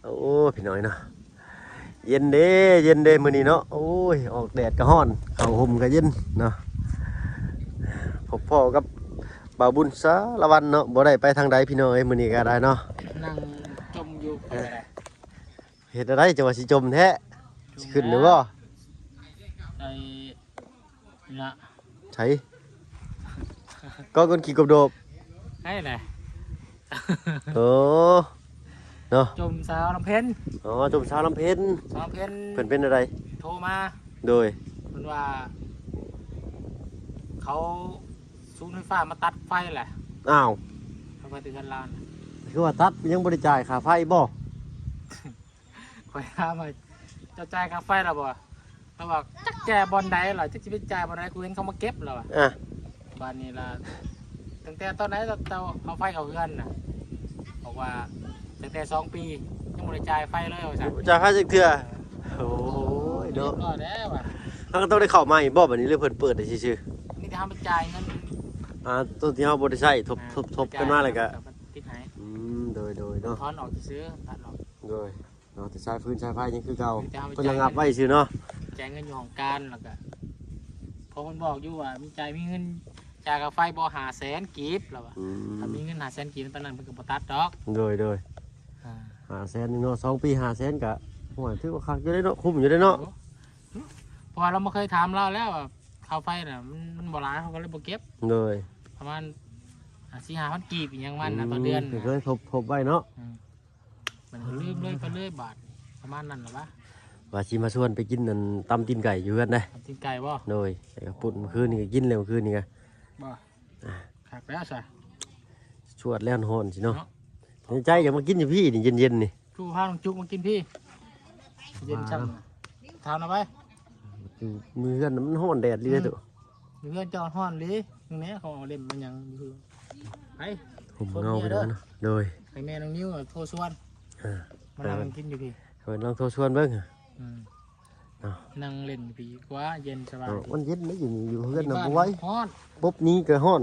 ໂອ້ ພີ່ນ້ອງເນາະ ເຢັນເດ້ ເຢັນເດ້ມື້ນີ້ເນາະ. ໂອ້ຍ ອອກແດດກໍຮ້ອນ ເຂົ້າຮົ່ມກໍເຢັນເນາະ. ພົບພໍ້ກັບບ່າວບຸນສາລະວັນເນາະ ບໍ່ໄດ້ໄປທາງໃດພີ່ນ້ອງເອີຍ ມື້ນີ້ກໍໄດ້ເນາະ. ນັ່ງຈົ່ມຢູ່ ເອີ ເຮັດແນວໃດຈັ່ງວ່າຊິຈົ່ມແທ້? ຊິຂຶ້ນຫຼືບໍ່? ໄດ້ ນີ້ລະ ໃສ? ກໍຄົນຂີ້ກົບໂດບ ໃຫ້ແຫຼະ. ໂອ້ ເນາະ ຈົ່ມສາວລຳເພັນ. ອໍ ຈົ່ມສາວລຳເພັນ ສາວລຳເພັນ ເພິ່ນເປັນແນວໃດ? ໂທມາ ໂດຍ ເພິ່ນວ່າ ເຂົາສູນໄຟຟ້າມາຕັດໄຟແຫຼະ. ອ້າວ ເຂົາໄປເຕືອນລາວນະ ຄືວ່າຕັດ ຍັງບໍ່ໄດ້ຈ່າຍຄ່າໄຟບໍ່? ຂ້ອຍຖາມວ່າ ເຈົ້າຈ່າຍຄ່າໄຟແລ້ວບໍ່? ລາວວ່າ ຈັກແຈບ່ອນໃດລະ ຈັກຊິໄປຈ່າຍບ່ອນໃດ ກູເຫັນເຂົາມາເກັບ ລາວວ່າ. ອ່ະ ບາດນີ້ລະ ຕັ້ງແຕ່ຕອນໃດເຈົ້າເອົາໄຟເຂົ້າເຮືອນນະ? ບອກວ່າ ຕັ້ງແຕ່ສອງປີ ຍັງບໍ່ໄດ້ຈ່າຍໄຟເລີຍວ່າຊັ້ນ. ບໍ່ຈ່າຍໄຟຈັກເທື່ອ. ໂອ້ຍເນາະ ຮຽບຮ້ອຍແລ້ວວ່າ ເຮົາກໍຕ້ອງໄດ້ເຂົ້າໃໝ່ບໍ່ບາດນີ້ ຫຼືເພິ່ນເປີດໄດ້ຊື່ໆ? ມີແຕ່ເຮົາໄປຈ່າຍເງິນ ອ່າ ຕົວທີ່ເຮົາບໍ່ໄດ້ໃຊ້ ທົບ ອ່າ ທົບ ທົບກັນມາແລ້ວກໍ ຕິດໃຫ້. ອືມ ໂດຍໆເນາະ ຖອນອອກຊື່ໆ ຕັດອອກ ໂດຍ ເນາະ ແຕ່ສາຍຟືນສາຍໄຟຍັງຄືເກົ່າ ເພິ່ນລະງັບໄວ້ຊື່ເນາະ. ຈ່າຍເງິນຢູ່ຫ້ອງການ ແລ້ວກະ ເພາະເພິ່ນບອກຢູ່ວ່າ ມີຈ່າຍ ມີເງິນຈ່າຍຄ່າໄຟບໍ່ ຫ້າແສນກີບ ລາວວ່າ. ອືມ ຖ້າມີເງິນຫ້າແສນກີບຕອນນັ້ນ ເພິ່ນກໍບໍ່ຕັດດອກ. ໂດຍໆ ອ່າ ຫ້າແສນນີ້ເນາະ ສອງປີຫ້າແສນ ກະ ໂອ້ຍ ຖືວ່າຄັກຢູ່ເດ້ເນາະ ຄຸ້ມຢູ່ເດ້ເນາະ. ໂອ້ ເພາະວ່າລາວບໍ່ເຄີຍຖາມລາວແລ້ວວ່າ ຄ່າໄຟນະ ມັນ ມັນບໍ່ຫຼາຍ ເຮົາກໍເລີຍບໍ່ເກັບ. ໂດຍ ປະມານ ອ່າ ສີ່ຫ້າພັນກີບອີ່ຫຍັງມັນນະ ອືມ ຕໍ່ເດືອນນະ ເຄີຍທົບ ທົບໄວ້ເນາະ. ອືມ ມັນກໍລືມເລີຍໄປເລີຍບາດ ປະມານນັ້ນລະວະ. ວ່າຊິມາຊວນໄປກິນອັນ ຕຳຕີນໄກ່ຢູ່ເຮືອນເດ້. ຕຳຕີນໄກ່ບໍ່? ໂດຍ ໄປກັບປຸ້ນ ມື້ຄືນນີ້ກໍກິນແລ້ວ ມື້ຄືນນີ້ກໍ ບໍ່ ອ່າ ຄັກແລ້ວຊະ ຊວດແລ້ວ ຮ້ອນຊິເນາະ ເນາະ. ໃນໃຈຢາກມາກິນຢູ່ພີ້ນີ້ ເຢັນໆນີ້ ຄືພານ້ອງຈຸກມາກິນພີ້ ເຢັນຊ່ຳນະ. ຖາມນະໄປ ຢູ່ເຮືອນມັນຮ້ອນແດດອີ່ຫຼີເດ້. ອືມ ຢູ່ເຮືອນເຈົ້າຮ້ອນອີ່ຫຼີ. ນີ້ແນ່ ເຂົາເອົາເຫຼັ້ມມາຫຍັງຢູ່ ໄປ ຮົ່ມເງົາໄປເດີເນາະ. ໂດຍ ໃຫ້ແມ່ນ້ອງນິວໂທຊວນ ເອີ ມານັ່ງກິນຢູ່ພີ້ ເພິ່ນລອງໂທຊວນເບິ່ງ. ອືມ ເນາະ ນັ່ງຫຼິ້ນຢູ່ພີ້ດີກວ່າ ເຢັນສະບາຍດີ. ເນາະ ມັນເຢັນເດ້ ຢູ່ນີ້ ຢູ່ເຮືອນນະບໍ່ໄຫວ ຮ້ອນ ປົບນີ້ກໍຮ້ອນ.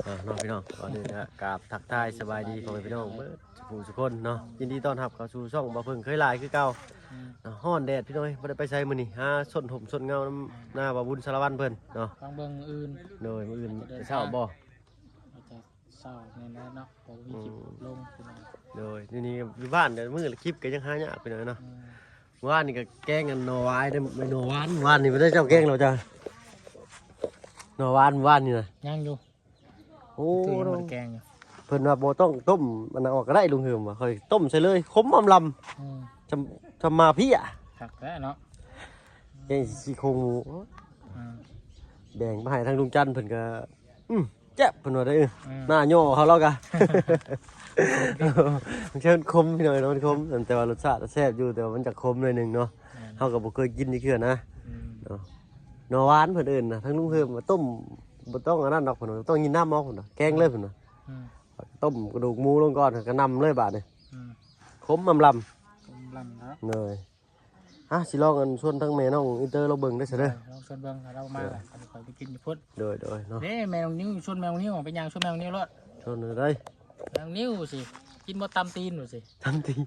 ເອີ ເນາະ ພີ່ນ້ອງ ກ່ອນອື່ນກໍກາບທັກທາຍສະບາຍດີພໍ່ແມ່ພີ່ນ້ອງເບິດ ສູ່ຜູ້ສູ່ຄົນເນາະ. ຍິນດີຕ້ອນຮັບເຂົ້າສູ່ຊ່ອງບ່າວເພິ່ງເຄີຍຫຼາຍຄືເກົ່າ. ອືມ ເນາະ ຮ້ອນແດດພີ່ນ້ອງເອີຍ ບໍ່ໄດ້ໄປໃສມື້ນີ້ ຫາຊົນຮົ່ມຊົນເງົານຳ ອືມ ໜ້າບ່າວບຸນສາລະວັນເພິ່ນເນາະ. ຟັງເບິ່ງມື້ອື່ນ ໂດຍ ມື້ອື່ນແຕ່ເຊົ້າບໍ່? ອາດຈະເຊົ້າແນ່ແຫຼະເນາະ ເພາະບໍ່ມີຄລິບ ອືມ ລົງພີ່ນ້ອງ. ໂດຍ ນີ້ ນີ້ຢູ່ບ້ານເດີ ມື້ລະຄລິບກໍຍັງຫາຍາກພີ່ນ້ອງເນາະ. ອືມ ວານນີ້ກໍແກງອັນໜໍ່ຫວາຍເດ້ ໜໍ່ຫວານ ວານນີ້ບໍ່ໄດ້ເຈົ້າແກງແລ້ວຈ້ະ ໜໍ່ຫວານ ວານນີ້ນະ ຍັງຢູ່. ໂອ້ ເພິ່ນຍັງບໍ່ໄດ້ແກງຢູ່ ເພິ່ນວ່າບໍ່ຕ້ອງຕົ້ມອັນນັ້ນອອກກໍໄດ້ ລຸງເຮີມວ່າ ຂ້ອຍຕົ້ມໃສ່ເລີຍ ຂົມອຳລຳ. ອືມ ຈຳ ຈຳມາເພຍ ຄັກແທ້ເນາະ ແກງຊີ້ໂຄງໝູ. ອືມ ແບ່ງມາໃຫ້ທາງລຸງຈັນ ເພິ່ນກໍ ອືມ ແຊບ ເພິ່ນວ່າໄດ້. ອືມ ໜ້າຫຍໍ້ເຂົາລາວກະ ມັນເຊີນຂົມພີ່ນ້ອງເນາະ ມັນຂົມ ແຕ່ວ່າລົດຊາດແຊບຢູ່ ແຕ່ວ່າມັນຈະຂົມໜ້ອຍໜຶ່ງເນາະ. ແມ່ນ ເຮົາກໍບໍ່ເຄີຍກິນຈັກເທື່ອນະ. ອືມ ເນາະ ໜໍ່ຫວານເພິ່ນເອີ້ນນະ ທາງລຸງເຮີມວ່າຕົ້ມ ບໍ່ຕ້ອງອັນນັ້ນດອກເພິ່ນວ່າ ບໍ່ຕ້ອງຍິນນ້ຳອອກເພິ່ນວ່າ ແກງເລີຍເພິ່ນວ່າ. ອືມ ຕົ້ມກະດູກໝູລົງກ່ອນ ກໍນຳເລີຍບາດນີ້. ອືມ ຂົມອຳລຳ ຂົມອຳລຳເນາະ. ໂດຍ ອ່ະ ຊິລອງອັນຊວນທາງແມ່ນ້ອງອິນເຕີລາວເບິ່ງເດີຊະເດີ. ໂດຍ ລອງຊວນເບິ່ງ ຖ້າລາວມາ ໂດຍ ລະຂ້ອຍໄປກິນຢູ່ພຸ້ນ. ໂດຍໆເນາະ ເດ້ ແມ່ນ້ອງນິວ ຊວນແມ່ນ້ອງນິວ ໄປຍ່າງຊວນແມ່ນ້ອງນິວໂລດ. ຊວນໃດ? ແມ່ນ້ອງນິວຊິກິນບໍ່ ຕຳຕີນວ່າຊິ ຕຳຕີນ.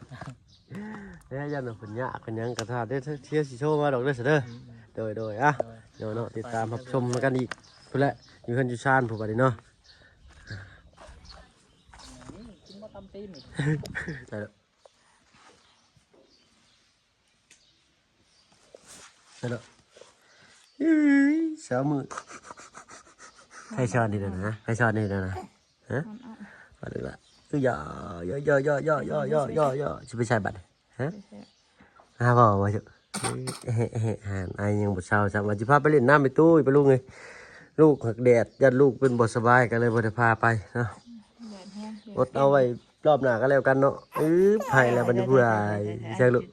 ເດ້ ຢ້ານວ່າເພິ່ນຍາກເພິ່ນຫຍັງກໍຖ້າເດ້ ເທື່ອຊິໂທມາດອກເດີຊະເດີ. ອືມໆ ໂດຍໆ ອ່ະ ໂດຍ ເນາະ ຕິດຕາມຮັບຊົມນຳກັນອີກພຸ້ນແຫຼະ ຢູ່ເຮືອນຢູ່ຊານພຸ້ນບາດນີ້ເນາະ. ກິນບໍ່ ຕຳຕີນ ໄດ້ແລ້ວ ໄດ້ແລ້ວ. ເອີຍ ຊາວມື້ ໃຜສອນນີ້ນະ ໃຜສອນນີ້ນະ? ຮະ ອ່ອນໆ ວ່າເລີຍວ່າ ຄືຢາ ຢາ ຢາ ຊິໄປໃສບັດນີ້? ຮະ ໄປໃສ? ຫາເວົ້າວ່າ ເອີ ເອະ ເອະ ຫາ ອາຍຍັງບໍ່ເຊົາຊ້ຳ ວ່າຊິພາໄປຫຼິ້ນນ້ຳໄປຕູ້ ໄປລຸງເອີຍ. ລູກຫາກແດດ ຢ້ານລູກເປັນບໍ່ສະບາຍ ກໍເລີຍບໍ່ໄດ້ພາໄປເນາະ. ແດດແຮງ ອົດເອົາໄວ້ລອບໜ້າກໍແລ້ວກັນເນາະ. ອື ໄປແລ້ວບັດນີ້ຜູ້ໃດ ແຊງລູກ.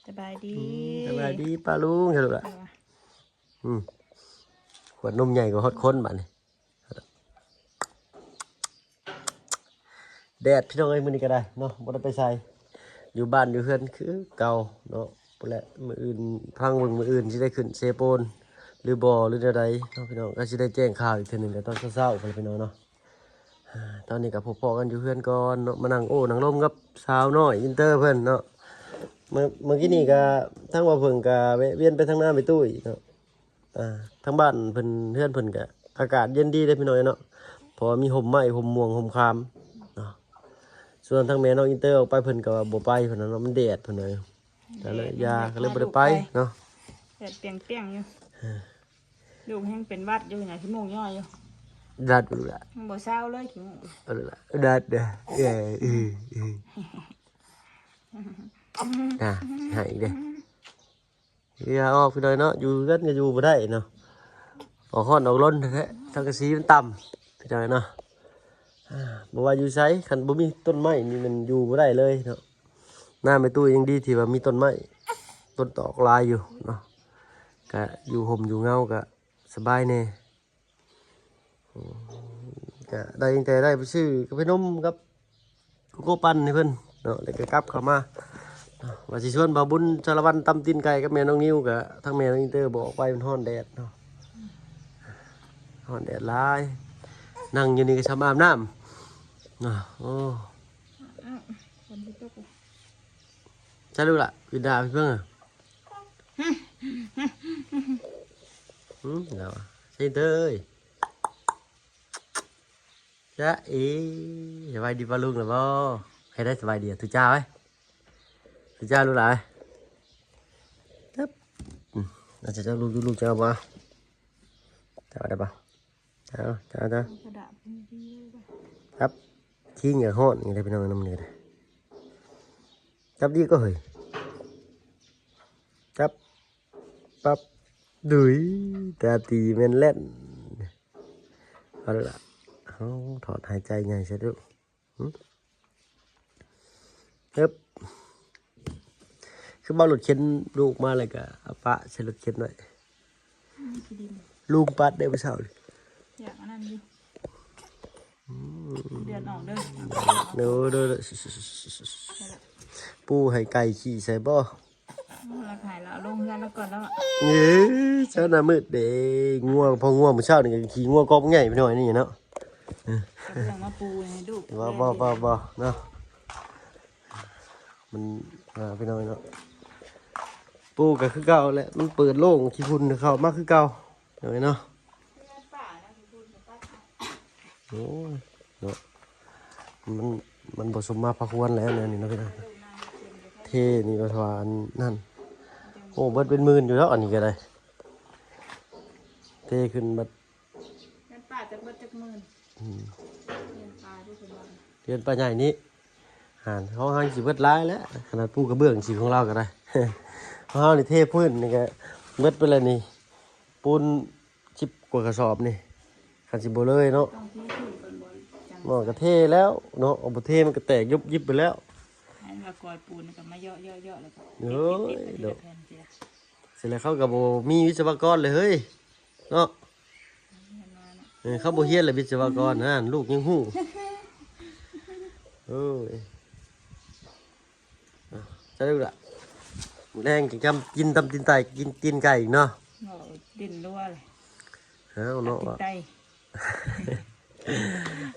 ສະບາຍດີ ອື ສະບາຍດີປ້າລຸງ ແຊງລູກລະ. ເອີ ອື ຂວດນົມໃຫຍ່ກວ່າຮອດຄົນບາດນີ້. ແດດພີ່ນ້ອງເອີຍ ມື້ນີ້ກໍໄດ້ເນາະ ບໍ່ໄດ້ໄປໃສ ຢູ່ບ້ານຢູ່ເຮືອນຄືເກົ່າເນາະ. ພຸ້ນແຫຼະ ມື້ອື່ນຟັງເບິ່ງ ມື້ອື່ນຊິໄດ້ຂຶ້ນເຊໂປນຫຼືບໍ່ ຫຼືແນວໃດເນາະ ພີ່ນ້ອງ ກໍຊິໄດ້ແຈ້ງຂ່າວອີກເທື່ອໜຶ່ງ ກໍຕອນເຊົ້າໆພຸ້ນແຫຼະ ພີ່ນ້ອງເນາະ. ອ່າ ຕອນນີ້ກໍພົບພໍ້ກັນຢູ່ເຮືອນກ່ອນເນາະ ມານັ່ງໂອ້ນັ່ງລົມກັບສາວນ້ອຍອິນເຕີເພິ່ນເນາະ. ເມື່ອ ເມື່ອກີ້ນີ້ກໍທາງບ່າວເຜິ້ງກໍແວະວຽນໄປທາງນາແມ່ຕຸ້ຍເນາະ. ອ່າ ທາງບ້ານເພິ່ນ ເຮືອນເພິ່ນກະອາກາດເຢັນດີເດ້ພີ່ນ້ອງເນາະ ເພາະວ່າມີຮົ່ມໄມ້ ຮົ່ມມ່ວງ ຮົ່ມຄາມເນາະ. ສ່ວນທາງແມ່ນ້ອງອິນເຕີອອກໄປ ເພິ່ນກໍວ່າບໍ່ໄປ ເພິ່ນວ່າເນາະ ມັນແດດ ເພິ່ນວ່າ. ກໍເລີຍຢ່າ ກໍເລີຍບໍ່ໄດ້ໄປເນາະ ແດດປ່ຽງໆຢູ່. ເອີ ລູກແຮງເປັນຫວັດຢູ່ນະ ຂີ້ມູກຍ້ອຍຢູ່ ດັດຢູ່ລະ ຍັງບໍ່ເຊົາເລີຍ ຂີ້ມູກ ເອີ ດັດເດີ້ ເອີ ອື ອື ອ່າ ໃຫ້ອີກເດ້. ຢ່າອອກພີ່ນ້ອງເນາະ ຢູ່ເຮືອນກໍຢູ່ບໍ່ໄດ້ເນາະ ອອກຮ້ອນອອກລົນແທ້ໆ ສັງກະສີມັນຕ່ຳ ພີ່ນ້ອງເນາະ. ອ່າ ບໍ່ວ່າຢູ່ໃສ ຄັນບໍ່ມີຕົ້ນໄມ້ນີ້ມັນຢູ່ບໍ່ໄດ້ເລີຍເນາະ. ນາແມ່ຕູ້ຍັງດີທີ່ວ່າມີຕົ້ນໄມ້ ຕົ້ນຕອກຫຼາຍຢູ່ເນາະ ກະຢູ່ຮົ່ມຢູ່ເງົາກະສະບາຍແດ່. ອືມ ກະໄດ້ ແຕ່ໄດ້ໄປຊື້ກາເຟນົມກັບໂກໂກ້ປັ່ນໃຫ້ເພິ່ນເນາະ ແລ້ວກໍກັບເຂົ້າມາເນາະ. ວ່າຊິຊວນບ່າວບຸນສາລະວັນຕຳຕີນໄກ່ກັບແມ່ນ້ອງນິວ ກະທາງແມ່ນ້ອງອິນເຕີບໍ່ອອກໄປ ມັນຮ້ອນແດດເນາະ ຮ້ອນແດດຫຼາຍ. ນັ່ງຢູ່ນີ້ກໍຊ່ຳອາບນ້ຳເນາະ. ໂອ້ ຝົນຊິຕົກ ໃຊ່ລູກລະ ວິນດາພີ່ເພິ່ງ ອືມ ລາວ ໃຊ່ເດີຍ ຈະເອ ສະບາຍດີປ້າລຸງລະບໍ່? ໃຫ້ໄດ້ສະບາຍດີ ທຸຈ້າໄວ້ ທຸຈ້າລູກຫຼາຍ ຈັບ ອືມ ອາດຈະເຈົ້າລູກ ລູກເຈົ້າບໍ່? ເຈົ້າໄດ້ບໍ່? ເອົາ ເອົາ ເອົາ ຈັບ ຄີງຢ່າຮ້ອນນີ້ແຫຼະພີ່ນ້ອງ ນຳນີ້ກໍໄດ້ ຈັບດີກໍເຮີ້ຍ ຈັບ ປັບ ດຸຍ ຕາຕີແມ່ນແລ່ນ ເອົາລະ ເຮົາຖອນຫາຍໃຈໃຫຍ່ຊະດູ ຫຶ ເອີບ ຄືບໍ່ເອົາລົດເຂັນລູກມາ ແລ້ວກໍເອົາປະໃສ່ລົດເຂັນໄວ້ ອືມ ຂີ້ດິນ ລຸງປັດໄດ້ມື້ເຊົ້ານີ້ ຢາກອັນນັ້ນຢູ່ ອືມ ເດືອນອອກເດີ ເດີ ເດີ ເດີ ປູໃຫ້ໄກ່ຂີ້ໃສ່ບໍ່? ໂອ້ ລາກໃຫ້ລາວລົງເຮືອນລາວກ່ອນແລ້ວ ເອີ ເຊົ້າໜ້າມືດເດ້ ງົວ ພໍງົວມື້ເຊົ້ານີ້ກໍຂີ້ງົວກອບໃຫຍ່ໄປໜ້ອຍນີ້ເນາະ ເອົາເຄື່ອງມາປູໃຫ້ດູ ບໍ່ ບໍ່ ບໍ່ ບໍ່ເນາະ ມັນ ອ່າ ພີ່ນ້ອງເນາະ ປູກໍຄືເກົ່າແຫຼະ ມັນເປີດໂລ່ງ ຂີ້ຝຸ່ນເຂົ້າມາຄືເກົ່າ ເນາະ ໂອ້ຍ ເນາະ ມັນ ມັນບໍ່ສົມມາພາຄວນແລ້ວແນວນີ້ເນາະ ເທນີ້ວ່າອັນນັ້ນ ໂອ້ ເບິດເປັນໝື່ນຢູ່ແລ້ວ ອັນນີ້ກໍໄດ້ ເທຂຶ້ນບັດ ເງິນປ້າຈັກເບິດຈັກໝື່ນ ອືມ ເຮືອນປ້າຢູ່ເພິ່ນວ່າ ເຮືອນປ້າໃຫຍ່ນີ້ ຫັ້ນ ຂອງເຮົາຊິເບິດຫຼາຍແຫຼະ ຂະໜາດປູກະເບື້ອງຊິຂອງລາວກໍໄດ້ ຂອງເຮົານີ້ເທພື້ນນີ້ກໍເບິດໄປແລ້ວນີ້ ປູນສິບກວ່າກະສອບນີ້ ຄັນຊິບໍ່ເລີຍເນາະ ຕ້ອງເທພື້ນກ່ອນບໍ່ ບໍ່ກໍເທແລ້ວເນາະ ເອົາບໍ່ເທມັນກໍແຕກຍຸບຢິບໄປແລ້ວ ໃຫ້ມາກອຍປູນກໍມາເຍາະໆໆ ແລ້ວກໍ ໂອ້ຍ ເກັບໆໆ ເນາະ ເກັບເປັນທີລະແຜ່ນທີລະ ເສັດແລ້ວເຂົາກໍບໍ່ມີວິສະວະກອນເລີຍເຮີ້ຍ ເນາະ ເອີ ເຂົາບໍ່ຮຽນລະວິສະວະກອນຫັ້ນ ລູກຍັງຮູ້ ໂອ້ຍ ເອົາ ໃສ່ລູກລະ ມື້ແລງກິນຕຳ ກິນຕຳຕີນໄກ່ ກິນຕີນໄກ່ອີກເນາະ ໂອ້ຍ ດິ້ນລົວເລີຍ ເອົາເນາະ ຕີນໄກ່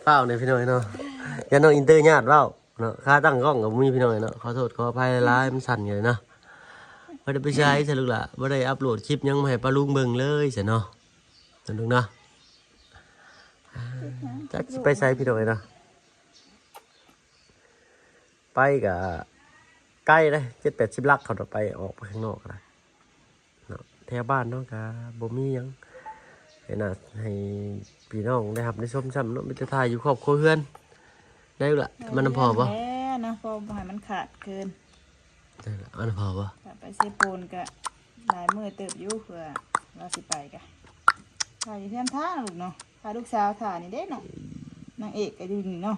ຟ້າວແດ່ພີ່ນ້ອງເນາະ ຢ້ານນ້ອງອິນເຕີຍາດເວົ້າ ເນາະ ຂາຕັ້ງກ້ອງກໍບໍ່ມີພີ່ນ້ອງເນາະ ຂໍໂທດຂໍອະໄພຫຼາຍໆ ມັນສັ່ນຢູ່ເນາະ ບໍ່ໄດ້ໄປໃສຊະລູກຫຼ້າ ບໍ່ໄດ້ອັບໂຫຼດຄລິບຫຍັງມາໃຫ້ປ້າລຸງເບິ່ງເລີຍຊະເນາະ ເນາະລູກເນາະ ຈັກຊິໄປໃສພີ່ນ້ອງເນາະ ໄປກໍໄກເດ້ ເຈັດແປດສິບຫຼັກ ເຂົາໄປ ອອກໄປຂ້າງນອກກໍໄດ້ ເນາະ ແຖວບ້ານເຮົາກະບໍ່ມີຫຍັງໃຫ້ໜ້າ ໃຫ້ພີ່ນ້ອງໄດ້ຮັບໄດ້ຊົມຊ້ຳເນາະ ມີແຕ່ຖ່າຍຢູ່ຄອບຄົວເຮືອນ ໄດ້ລະ ເອີ ມານຳພໍ່ບໍ່ ແມ່ນແຫຼະເນາະ ພໍ່ບໍ່ໃຫ້ມັນຂາດເກີນ ໄດ້ລະ ມານຳພໍ່ບໍ່ ກະໄປເຊໂປນກະຫຼາຍມື້ເຕີບຢູ່ ເພື່ອວ່າຊິໄປກະ ຖ່າຍຢູ່ເຮືອນຖ້າລູກເນາະ ຖ້າລູກສາວຖ້ານີ້ເດ້ເນາະ ນາງເອກກໍຢູ່ນີ້ເນາະ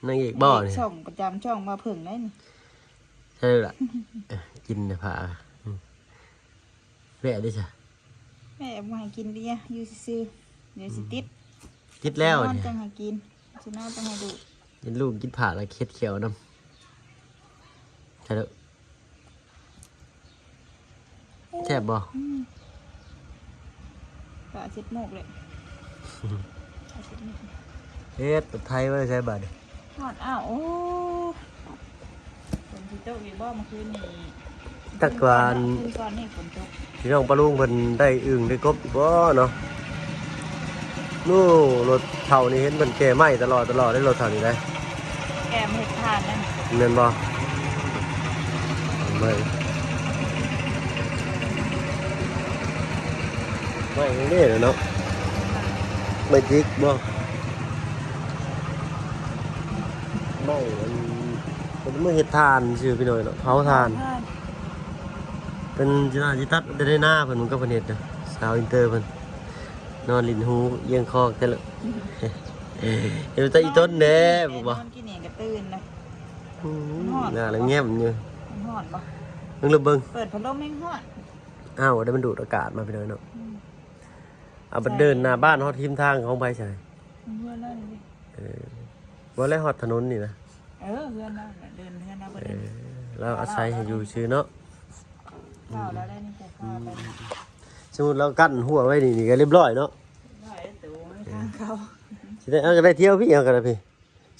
ນາງເອກບໍ່ນີ້ ນາງເອກຊ່ອງປະຈຳ ຊ່ອງວ່າເພິ່ງໄດ໋ນີ້ ໃຊ່ລະ ເອີ ກິນນະພາ ອືມ ແວະເດ້ຊະ ແມ່ບໍ່ໃຫ້ກິນເບຍ ຢູ່ຊື່ໆ ດຽວຊິຕິດ ອືມ ຕິດແລ້ວ ຊິນອນຈັ່ງໃຫ້ກິນ ຊິນອນຈັ່ງໃຫ້ດູດ ເຫັນລູກກິນພາກແລ້ວເຄັດແຂ້ວນຳ ໃຊ່ເດີ ແຊບບໍ່ ອືມ ປາເຊັດໂມກເລີຍ ປາເຊັດໂມກ ເຮັດໄທໄວ້ໃສບາດນີ້? ຮອດ ອ້າວ ໂອ້ ຝົນຊິຕົກອີກບໍ່ມື້ຄືນນີ້? ຈັກວ່າ ຄືນກ່ອນນີ້ຝົນຕົກ. ພີ່ນ້ອງປ້າລຸງເພິ່ນໄດ້ອຶ່ງໄດ້ກົບຢູ່ບໍ່ເນາະ? ໂອ້ ລົດເຖົ້ານີ້ເຫັນເພິ່ນແກ່ໄມ້ຕະຫຼອດ ຕະຫຼອດເດ້ ລົດເຖົ້ານີ້ເດ້. ແກ່ມາເຮັດທານນັ້ນ ແມ່ນບໍ່? ໄມ້ ໄມ້ເດ້ເນາະ ໄມ້ຈິກບໍ່? ໄມ້ອັນ ເພິ່ນມາເຮັດທານຊື່ພີ່ນ້ອງເນາະ ເຜົາທານ. ເພິ່ນຊິວ່າຊິຕັດແຕ່ໃນນາເພິ່ນ ມັນກໍເພິ່ນເຮັດນະ ສາວອິນເຕີເພິ່ນ ນອນຫຼິ້ນຫູຢຽງຄອແຕ່ລະ ເຮັດແຕ່ອີຕົນແດ່ບໍ່? ນອນກິນເອງກໍຕື່ນນະ. ອືມ ໜ້າລະແງມຢູ່. ມັນຮ້ອນບໍ່? ເບິ່ງ ເບິ່ງ ເປີດພັດລົມແຮງຮ້ອນ. ອ້າວ ໄດ້ມັນດູດອາກາດມາພີ່ນ້ອງເນາະ. ອືມ ເອົາໄປເດີນໜ້າບ້ານຮອດທິມທາງຂອງໃຜໃສ? ເຮືອນລາວນີ້. ເອີ ບໍ່ແລ້ວຮອດຖະໜົນນີ້ນະ? ເອີ ເຮືອນລາວ ເດີນເຮືອນລາວບໍ່ໄດ້. ເອີ ລາວອາໄສໃຫ້ຢູ່ຊື່ເນາະ. ເຈົ້າລາວໄດ້ນີ້ ຈະພາໄປ. ອືມ ສົມມຸດລາວກັ້ນຮົ້ວໄວ້ນີ້ ນີ້ກໍລຽບຮ້ອຍເນາະ. ໄດ້ໂຕ ມີທາງເຂົ້າ. ຊິໄດ້ ເອົາ ກໍໄດ້ທ່ຽວພີ້ ເອົາກໍໄດ້ພີ້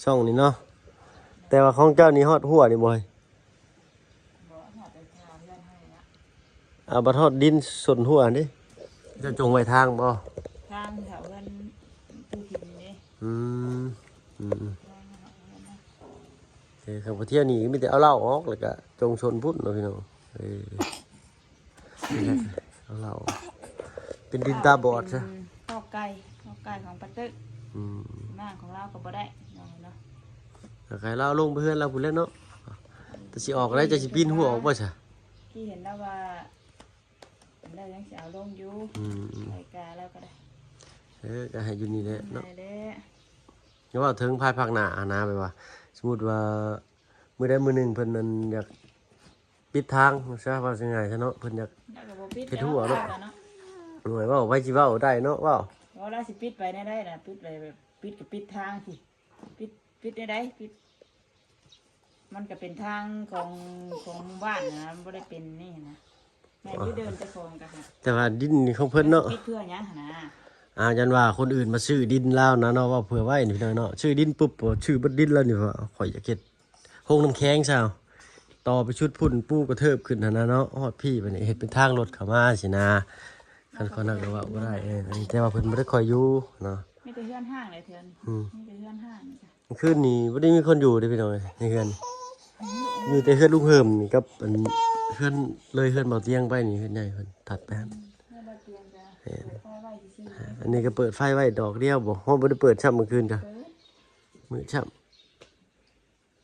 ຊ່ອງນີ້ເນາະ. ແຕ່ວ່າຂອງເຈົ້ານີ້ຮອດຮົ້ວນີ້ບໍ່? ບໍ່ ຮອດໄປທາງເຮືອນໃຫ້ລະ. ເອົາ ບັດຮອດດິນສົ້ນຮົ້ວນີ້ ເຈົ້າຈົ່ງໄວ້ທາງບໍ່? ທາງແຖວເຮືອນຕູ້ຖິ່ນນີ້. ອືມ ອືມ ທາງເຮືອນນະ. ເອີ ຄັນບໍ່ທ່ຽວນີ້ມີແຕ່ເອົາເຫຼົ້າອອກ ແລ້ວກະຈົ່ງຊົນພຸ້ນເນາະພີ່ນ້ອງ. ເອີ ນີ້ແຫຼະ ເອົາເຫຼົ້າ ເປັນດິນຕາບອດຊະ. ເປັນຄອກໄກ່ ຄອກໄກ່ຂອງປາຕຶກ. ອືມ ນາງຂອງລາວກໍບໍ່ໄດ້ເນາະ. ໃຫ້ລາວລົງໄປເຮືອນລາວພຸ້ນແຫຼະເນາະ. ແຕ່ຊິອອກໄດ້ ຈະຊິປີນຮົ້ວອອກບໍ່ຊະ? ທີ່ເຫັນລາວວ່າ ລາວຍັງຊິເອົາລົງຢູ່. ອືມ ໄລກາລາວກໍໄດ້. ເອີ ກໍໃຫ້ຢູ່ນີ້ແຫຼະເນາະ. ໄດ້ແຫຼະ ຢ່າເວົ້າເຖິງພາຍພາກໜ້າຫັ້ນນະ ແບບວ່າ ສົມມຸດວ່າ ມື້ໃດມື້ໜຶ່ງເພິ່ນນັ້ນຢາກປິດທາງຊະ ວ່າງ່າຍຊະເນາະ ເພິ່ນຢາກ ລາວກໍບໍ່ປິດ ເຮັດຮົ້ວເນາະ. ໂອ້ຍ ເວົ້າ ໃຜຊິເວົ້າໄດ້ເນາະ ເວົ້າ ວ່າລາວຊິປິດໄປແນວໃດນະ? ປິດໄປແບບ ປິດກໍປິດທາງຊິ ປິດ ປິດແນວໃດ? ປິດ ມັນກໍເປັນທາງຂອງ ຂອງໝູ່ບ້ານນະ ມັນບໍ່ໄດ້ເປັນນີ້ນະ. ແມ່ນຢູ່ ເດີນເຈົ້າຂອງກໍຫາ ແຕ່ວ່າດິນນີ້ຂອງເພິ່ນເນາະ. ປິດເພື່ອຫຍັງຫັ້ນນະ? ອ່າ ຢ້ານວ່າຄົນອື່ນມາຊື້ດິນລາວນະເນາະ ເວົ້າເຜື່ອໄວ້ນີ້ພີ່ນ້ອງເນາະ. ຊື້ດິນປຸບ ຊື້ເບິດດິນລາວນີ້ ວ່າຂ້ອຍຢາກເຮັດໂຮງນ້ຳແຂງຊະ ຕໍ່ໄປຊຸດພຸ້ນ ປູກະເທີບຂຶ້ນຫັ້ນນະເນາະ. ຮອດພີ້ບັດນີ້ເຮັດເປັນທາງລົດເຂົ້າມາຊີ້ນະ. ຄັນເຂົານັກກໍເວົ້າບໍ່ໄດ້. ເອີ ອັນນີ້ແຕ່ວ່າເພິ່ນບໍ່ໄດ້ຄ່ອຍຢູ່ເນາະ. ມີແຕ່ເຮືອນຮ້າງເລີຍເທື່ອນີ້. ອືມ ມີແຕ່ເຮືອນຮ້າງນີ້. ມື້ຄືນນີ້ບໍ່ໄດ້ມີຄົນຢູ່ເດ້ພີ່ນ້ອງເອີຍ ໃນເຮືອນ. ອືມ ມີແຕ່ເຮືອນລຸງເຮີມນີ້ກັບອັນເຮືອນ ເລີຍເຮືອນເບົາຕຽງໄປນີ້ ເຮືອນໃຫຍ່ເພິ່ນຕັດໄປຫັ້ນ. ອືມ ເຮືອນເບົາຕຽງກະ ແມ່ນ ເປີດໄຟໄວ້ດອກດຽວບໍ່? ເຮົາບໍ່ໄດ້ເປີດຊ້ຳມື້ຄືນກະ ເປີດ ມືດຊ້ຳ.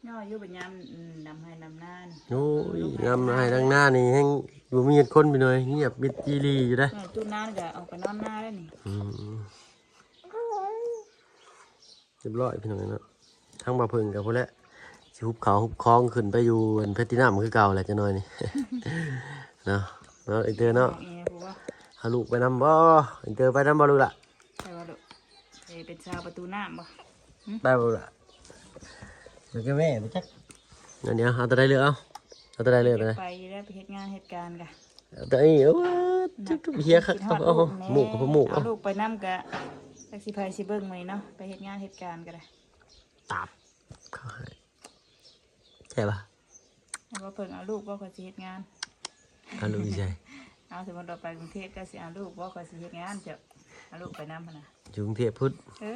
ຍ້ອຍຢູ່ບັດຍາມ ອືມ ດຳໄຮ່ດຳນານີ້. ໂອ້ຍ ດຳໄຮ່ດຳນານີ້ແຮງບໍ່ມີຄົນພີ່ນ້ອງເອີຍ ງຽບມິດຈີລີຢູ່ເດ້. ເອີ ຕູ້ນານກະອອກໄປນອນນາແລ້ວນີ້. ອືມ ຮຽບຮ້ອຍພີ່ນ້ອງເນາະ. ທາງບ່າວເຜິ້ງກໍພຸ້ນແຫຼະ ຊິຮຸບເຂົ້າຮຸບຂອງຂຶ້ນໄປຢູ່ອັນແພລດຕິນຳຄືເກົ່າແຫຼະ ຈັກໜ້ອຍນີ້ເນາະ. ເນາະ ອີເຕີເນາະ ເອົາລູກໄປນຳບໍ່? ອີເຕີໄປນຳບໍ່ລູກລະ? ໄປບໍ່ລູກ? ໄປເປັນຊາວປະຕູນ້ຳບໍ່? ໄປບໍ່ລະ? ໄປກັບແມ່ບໍ່ຈັກ. ດຽວ ເອົາຕົວໃດເລືອກເອົາ ເອົາຕົວໃດເລືອກຕົວໃດ? ໄປຢູ່ແລ້ວ ໄປເຮັດງານເຮັດການກະ ແຕ່ອັນນີ້ ໂອ້ຍ ເຮີຍຄັກ ເອົາ ເອົາ ໝູກກັບໝູກ ເອົາລູກໄປນຳກະ ຈັກຊິໃຜຊິເບິ່ງມື້ນີ້ເນາະ ໄປເຮັດງານເຮັດການກໍໄດ້. ຕາບ ເຂົາໃຫ້ ໃຊ່ປະ? ເອົາບໍ່ເພິ່ງ ເອົາລູກບໍ່ ຂ້ອຍຊິເຮັດງານ. ເອົາລູກຢູ່ໃສ? ເອົາ ສົມມຸດວ່າໄປກຸງເທບ ເຈົ້າຊິເອົາລູກບໍ່ ຂ້ອຍຊິເຮັດງານ ເຈົ້າເອົາລູກໄປນຳຫັ້ນນະ ຢູ່ກຸງເທບພຸ້ນ. ເອີ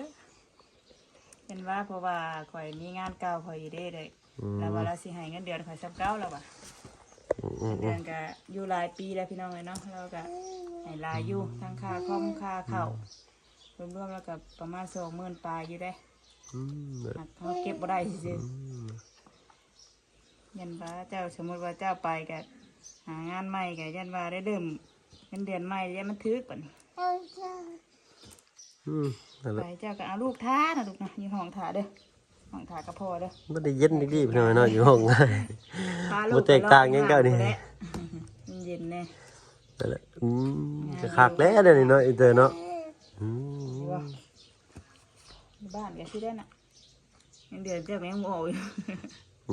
ເຫັນວ່າ ເພາະວ່າຂ້ອຍມີງານເກົ່າຂ້ອຍຢູ່ເດ້ ໄດ້ ອືມ ລາວວ່າລາວຊິໃຫ້ເງິນເດືອນຂ້ອຍສ່ຳເກົ່າ ລາວວ່າ. ອືມໆໆ ເງິນເດືອນກະຢູ່ຫຼາຍປີແລ້ວພີ່ນ້ອງເອີຍເນາະ ລາວກະໃຫ້ຫຼາຍຢູ່ ທັງຄ່າຄອມ ອືມ ຄ່າເຂົ້າ ອືມ ລວມໆແລ້ວກະປະມານສອງໝື່ນປາຍຢູ່ເດ້. ອືມ ຫາກເຮົາເກັບບໍ່ໄດ້ຊື່ໆ. ອືມ ຢ້ານວ່າເຈົ້າ ສົມມຸດວ່າເຈົ້າໄປກະຫາງານໃໝ່ ກະຢ້ານວ່າໄດ້ເລີ່ມເງິນເດືອນໃໝ່ ຢ້ານມັນຖືກບັດນີ້. ອືມ ນັ້ນແຫຼະ ໄປ ເຈົ້າກໍເອົາລູກຖ້ານະລູກນະ ຢູ່ຫ້ອງຖ້າເດີ ຫ້ອງຖ້າກັບພໍ່ເດີ. ມັນໄດ້ເຢັນດີໆ ພີ່ນ້ອງເນາະ ຢູ່ຫ້ອງ ບໍ່ແຕກຕ່າງຫຍັງກັນນີ້ ມັນເຢັນແດ່. ນັ້ນແຫຼະ ອືມ ກໍຄັກແລ້ວເດນີ້ເນາະ ອີເຕີເນາະ. ອືມ ຢູ່ບ້ານກໍຊິໄດ້ນະ ຍັງເດືອນເຈົ້າກໍຍັງບໍ່ອອກຢູ່.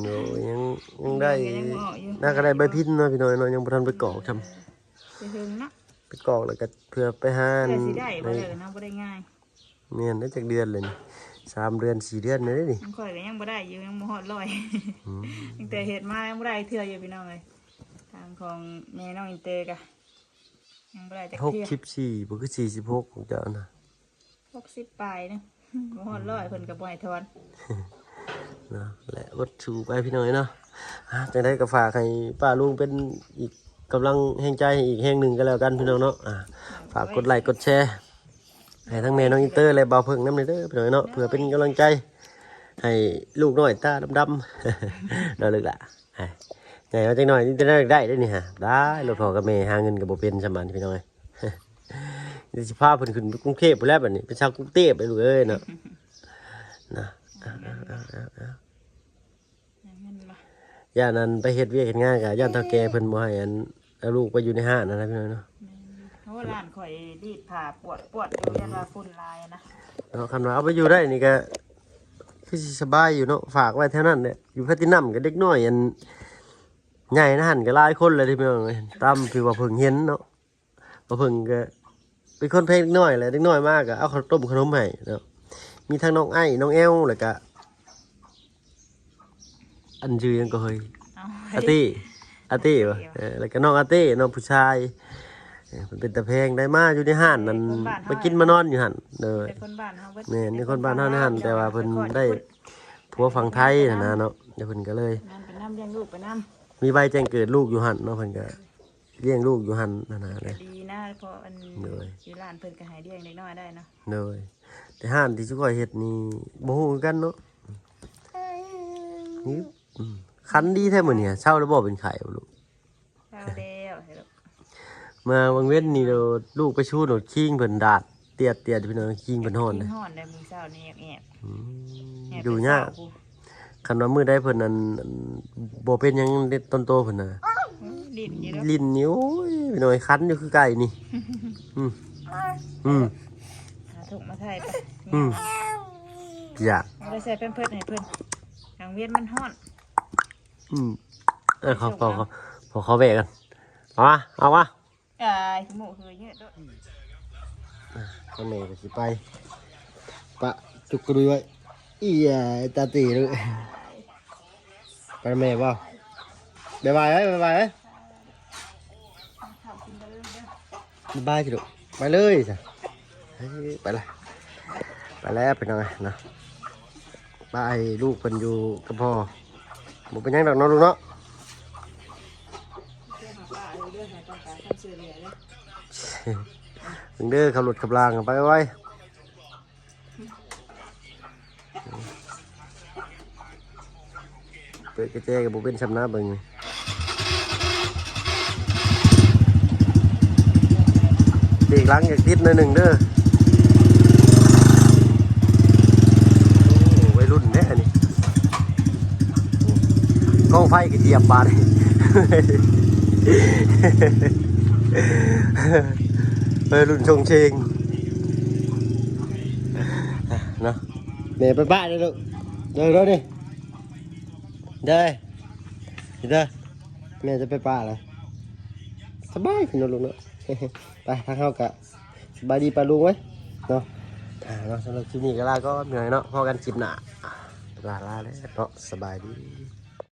ໂດຍ ຍັງ ຍັງໄດ້ ຍັງບໍ່ອອກຢູ່ ນາກໍໄດ້ໃບພິນເນາະ ພີ່ນ້ອງເນາະ ຍັງບໍ່ທັນໄປກອກຊ້ຳ. ເອີ ໄປເຖິງເນາະ ໄປກອກແລ້ວກໍເພື່ອໄປຫາ ເພື່ອຊິໄດ້ບໍ່ ເອີ ເນາະ ບໍ່ໄດ້ງ່າຍ. ແມ່ນ ໄດ້ຈັກເດືອນແລ້ວນີ້? ສາມເດືອນ ສີ່ເດືອນແລ້ວເດ້ນີ້. ຂອງຂ້ອຍກໍຍັງບໍ່ໄດ້ຢູ່ ຍັງບໍ່ຮອດຮ້ອຍ ອືມ ຕັ້ງແຕ່ເຮັດມາຍັງບໍ່ໄດ້ເທື່ອຢູ່ ພີ່ນ້ອງເອີຍ. ທາງຂອງແມ່ນ້ອງອິນເຕີກະຍັງບໍ່ໄດ້ຈັກເທື່ອ ຫົກສິບສີ່ ບໍ່ຄື ສີ່ສິບຫົກ ຂອງເຈົ້ານະ. ຫົກສິບປາຍເນາະ ບໍ່ຮອດຮ້ອຍ ເພິ່ນກໍບໍ່ໃຫ້ທອນເນາະ ແລະ ອົດສູ້ໄປ ພີ່ນ້ອງເອີຍເນາະ. ອ່າ ຈັ່ງໃດກໍຝາກໃຫ້ປ້າລຸງເປັນອີກກຳລັງແຮງໃຈໃຫ້ອີກແຮງໜຶ່ງກໍແລ້ວກັນ ພີ່ນ້ອງເນາະ. ອ່າ ຝາກກົດໄລກົດແຊໃຫ້ທັງແມ່ນ້ອງອິນເຕີ ແລະ ບ່າວເພິ່ງນຳແດ່ເດີ ພີ່ນ້ອງເອີຍເນາະ ເພື່ອເປັນກຳລັງໃຈໃຫ້ລູກນ້ອຍຕາດຳໆ ເນາະ ລູກຫຼ້າ. ໃຫຍ່ມາຈັກໜ້ອຍນີ້ຈະໄດ້ ໄດ້ເດ້ນີ້ຫາ ໄດ້ ລົດພໍ່ກັບແມ່ຫາເງິນກໍບໍ່ເປັນສ່ຳບາດນີ້ ພີ່ນ້ອງເອີຍ. ດຽວຊິພາເພິ່ນຂຶ້ນໄປກຸງເທບພຸ້ນແຫຼະ ບາດນີ້ໄປເຊົ່າກຸງເທບໄປ ລູກເອີຍເນາະ ນະ. ຫາເງິນບໍ່ ຢ້ານອັນໄປເຮັດວຽກເຮັດງານກໍຢ້ານເຖົ້າແກ່ເພິ່ນບໍ່ໃຫ້ອັນ ເອົາລູກໄປຢູ່ໃນຮ້ານຫັ້ນນະ ພີ່ນ້ອງເນາະ. ແມ່ນຢູ່ ໂອ້ ຮ້ານຂ້ອຍດີດຜ້າປວດໆຢູ່ ຢ້ານວ່າຝຸ່ນຫຼາຍນະເນາະ. ຄັນວ່າເອົາໄປຢູ່ໄດ້ນີ້ກໍຄືຊິສະບາຍຢູ່ເນາະ ຝາກໄວ້ແຖວນັ້ນແຫຼະ. ຢູ່ແພລາຕິນຳກໍເດັກນ້ອຍອັນໃຫຍ່ໃນຫັ້ນກໍຫຼາຍຄົນແລ້ວເດ້ ພີ່ນ້ອງເອີຍ ຕາມທີ່ວ່າເພິ່ງເຫັນເນາະ. ວ່າເພິ່ງກໍເປັນຄົນແພງເດັກນ້ອຍແຫຼະ ເດັກນ້ອຍມາກໍເອົາເຂົ້າຕົ້ມຂະໜົມໃຫ້ເນາະ. ມີທັງນ້ອງໄອ້ ນ້ອງແອວ ແລ້ວກໍ ອັນຊື່ຫຍັງກໍເຮີ້ຍ ເອົາ ອາເຕ້ ອາເຕ້ບໍ່ ເອີ ແລ້ວກໍນ້ອງອາເຕ້ ນ້ອງຜູ້ຊາຍ ເອີ ເພິ່ນເປັນຕາແພງ ໄດ້ມາຢູ່ໃນຮ້ານນັ້ນ ເອີ ຄົນບ້ານເຮົາ ມາກິນມານອນຢູ່ຫັ້ນ. ໂດຍ ເປັນຄົນບ້ານເຮົາເບິດ ແມ່ນ ເປັນຄົນບ້ານເຮົາໃນຫັ້ນ ແຕ່ວ່າເພິ່ນໄດ້ຜົວຝັ່ງໄທຫັ້ນນະເນາະ ແລ້ວເພິ່ນກໍເລີຍ ນອນໄປນຳ ລ້ຽງລູກໄປນຳ ມີໃບແຈ້ງເກີດລູກຢູ່ຫັ້ນເນາະ ເພິ່ນກໍລ້ຽງລູກຢູ່ຫັ້ນຫັ້ນນະ. ກໍດີນະ ເພາະອັນ ໂດຍ ຢູ່ຮ້ານເພິ່ນກໍໃຫ້ລ້ຽງເດັກນ້ອຍໄດ້ເນາະ. ໂດຍ ແຕ່ຮ້ານທີ່ຊຸມຂ້ອຍເຮັດນີ້ບໍ່ຮູ້ຄືກັນເນາະ. ນີ້ ອືມ ຄັນດີແທ້ມື້ນີ້ ເຊົາແລ້ວບໍ່ ເປັນໄຂ້ບໍ່ລູກ? ເຊົາແລ້ວ ມາວັງເວັນນີ້ໂດດ ລູກໄປຊູໂດດຄີງເພິ່ນດາດຕຽດໆ ພີ່ນ້ອງ ຄີງເພິ່ນຮ້ອນ ຄີງຮ້ອນໄດ໋ ມື້ເຊົ້ານີ້ແອບໆ ອືມ ແອບ ຢູ່ຍາກ ເຊົາ ຄັນວ່າມື້ໃດເພິ່ນນັ້ນ ອັນ ບໍ່ເປັນຫຍັງເດັດຕອນໂຕເພິ່ນນະ ໂອ້ຍ ຫຼິ້ນຢູ່ເນາະ ຫຼິ້ນນີ້ ໂອ້ຍ ພີ່ນ້ອງ ຄັນຢູ່ຄືໄກ່ນີ້ ອືມ ອືມ ຫາຖົງມາໃສ່ໄປ ອືມ ຢາກ ບໍ່ໄດ້ໃສ່ແພມເພີດໃຫ້ເພິ່ນ ກາງເວັນມັນຮ້ອນ ອືມ ເອີ ຂໍ ຂໍ ຂໍ ຂໍແວະກັນ ເອົາມາ ເອົາມາ ອ້າຍ ໝູ່ເຮີຍເຍອະໂດດ ອ່າ ທາງແມ່ກໍຊິໄປ ປະຈຸກກະດຸຍໄວ້ ອີ ຕາຕີລູກ ໄປນຳແມ່ບໍ່? ບາຍບາຍເອີຍ ບາຍບາຍເອີຍ ບາຍບາຍຊິລູກ ໄປເລີຍຊະ ເອີ ໄປລະ ໄປແລ້ວ ພີ່ນ້ອງເອີຍເນາະ ໄປໃຫ້ລູກເພິ່ນຢູ່ກັບພໍ່ ບໍ່ເປັນຫຍັງດອກເນາະລູກເນາະ ເບິ່ງເດີ ຂັບລົດຂັບລາງໄປໄວ ເປີດກະແຈກໍບໍ່ເປັນຊ້ຳນະ ເບິ່ງ ເບກຫຼັງຢາກຕິດໜ້ອຍໜຶ່ງເດີ ໂອ້ ໄວລຸ້ນແທ້ອັນນີ້ ກອງໄຟກໍຢຽບບາດນີ້ ໄວລຸ້ນຊົງເຊງ ເນາະ ແມ່ໄປປະເດີລູກ ເດີໆ ນີ້ ເດີ ເດີ ແມ່ຈະໄປປະແລ້ວ ສະບາຍຂຶ້ນເນາະລູກເນາະ ໄປ ທາງເຮົາກະສະບາຍດີປ້າລຸງເວີຍເນາະ ອ່າ ເນາະ ສຳລັບຄລິບນີ້ກໍລາກ່ອນ ພີ່ນ້ອງເນາະ ພໍ້ກັນຄລິບໜ້າ ລາ ລາແລ້ວເນາະ ສະບາຍດີ.